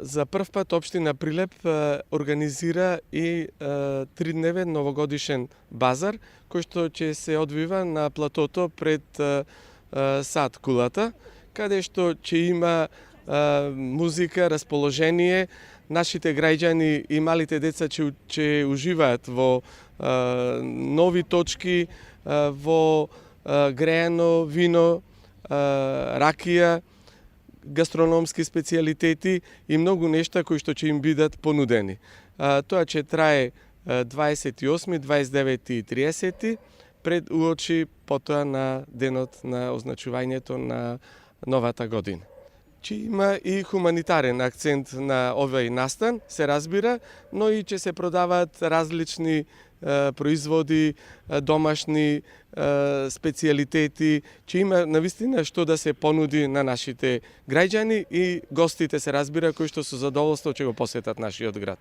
За прв пат општина Прилеп организира и тридневен новогодишен базар, кој што ќе се одвива на платото пред сад Кулата, каде што ќе има музика, расположение, нашите граѓани и малите деца ќе уживаат во нови точки, во греано вино, ракија, гастрономски специјалитети и многу нешта кои што ќе им бидат понудени. Тоа ќе трае 28, 29 и 30 пред уочи потоа на денот на означувањето на новата година. Ќе има и хуманитарен акцент на овој настан, се разбира, но и ќе се продаваат различни производи, домашни специјалитети, ќе има навистина што да се понуди на нашите граѓани и гостите, се разбира, кои што со задоволство ќе го посетат нашиот град.